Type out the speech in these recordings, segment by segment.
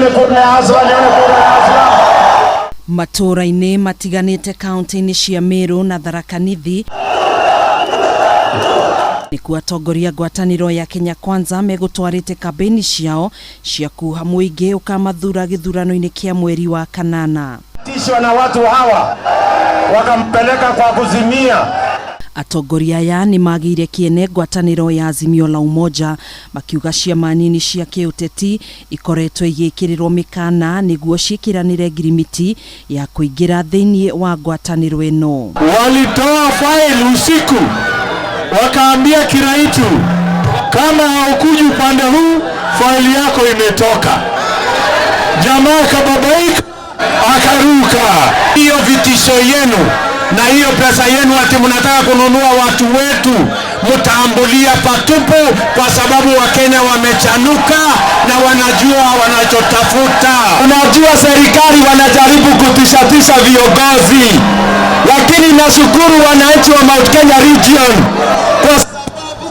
Nione kura ya hustler, nione kura ya hustler. Matũũra-inĩ matiganĩte kaunti-inĩ cia Meru na Tharaka Nithi nĩkuo atongoria ngwatanĩro ya Kenya Kwanza megũtwarĩte kambĩini ciao cia kuha mũingĩ ũkamathura gĩthurano-inĩ kĩa mweri wa kanana. Tishwa na watu hawa wakampeleka kwa kuzimia. Atongoria aya nĩ magĩire kĩene ngwatanĩro ya Azimio la Umoja, makiuga ciama nini cia kĩũteti ikoretwo igĩkĩrĩrwo mĩkana nĩguo ciĩkĩranĩre ngirimiti ya kũingĩra thĩinĩ wa ngwatanĩro ĩno. Walitoa faili usiku, wakaambia Kiraitu, kama haukuji upande huu, faili yako imetoka. Jamaa akababaika, akaruka. Hiyo vitisho yenu na hiyo pesa yenu ati mnataka kununua watu wetu, mtaambulia patupu, kwa sababu Wakenya wamechanuka na wanajua wanachotafuta. Unajua serikali wanajaribu kutishatisha viongozi, lakini nashukuru wananchi wa Mount Kenya Region kwa sababu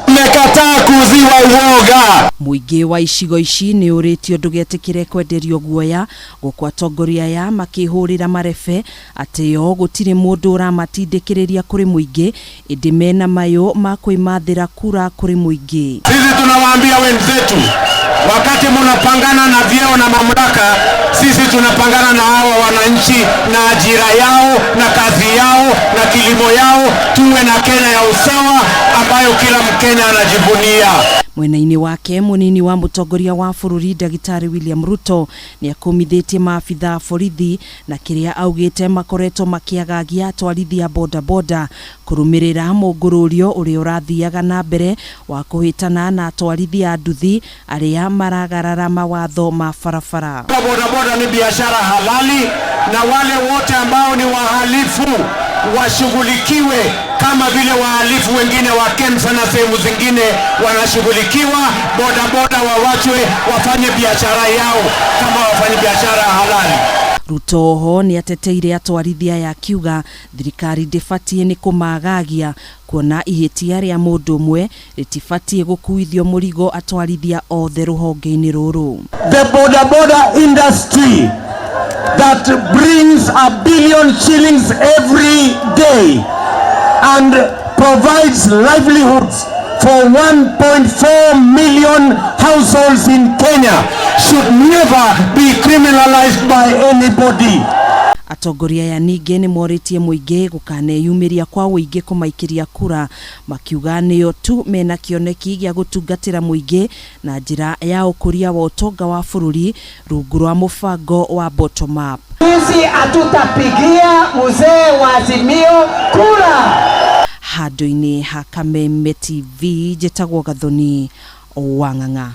mmekataa kuuziwa uoga. Mũingĩ wa icigo ici nĩ ũrĩtio ndũgetĩkĩre kwenderio guoya, gũkũ atongoria aya makĩhũrĩra marebe atĩ o gũtirĩ mũndũ ũramatindĩkĩrĩria kũrĩ mũingĩ, ĩndĩ mena mayũ ma kwĩmathĩra kura kũrĩ mũingĩ. Sisi tunawaambia wenzetu, wakati mnapangana na vyeo na mamlaka, sisi tunapangana na hawa wananchi na ajira yao na kazi yao na kilimo yao. Tuwe na Kenya ya usawa ambayo kila Mkenya anajivunia. Mwena-inĩ wake, mũnini wa mũtongoria wa bũrũri Ndagĩtarĩ William Ruto nĩ akũmithĩtie maabitha a borithi na kĩrĩa augĩte makoretwo makĩagagia atwarithia a bodaboda kũrũmĩrĩra mũngũrũrio ũrĩa ũrathiaga na mbere wa kũhĩtana na atwarithia a nduthi arĩa maragarara mawatho ma barabara. Bodaboda ni biashara halali, na wale wote ambao ni wahalifu washughulikiwe kama vile wahalifu wengine wa KEMSA na sehemu zingine wanashughulikiwa. Bodaboda wawachwe wafanye biashara yao kama wafanye biashara halali. Ruto oho nĩ ateteire atwarithia aya, akiuga thirikari ndĩbatiĩ nĩ kũmagagia, kuona ihĩtia rĩa mũndũ ũmwe rĩtibatiĩ gũkuithio mũrigo atwarithia othe rũhonge-inĩ rũrũ. The boda boda industry that brings 1 billion shillings every day and provides livelihoods for 1.4 million households in Kenya should never be criminalized by anybody. Atongoria aya ningĩ nĩ morĩtie mũingĩ gũkaneyumĩria kwa ũingĩ kũmaikĩria kura, makiuga nĩo tu mena kĩoneki gĩa gũtungatĩra mũingĩ na njĩra ya ũkũria wa ũtonga wa bũrũri rungu rwa mũbango wa bottom up. Sisi hatutapigia mzee wa Azimio kura. Handũ-inĩ ha Kameme TV, njĩtagwo Gathoni Wang'ang'a.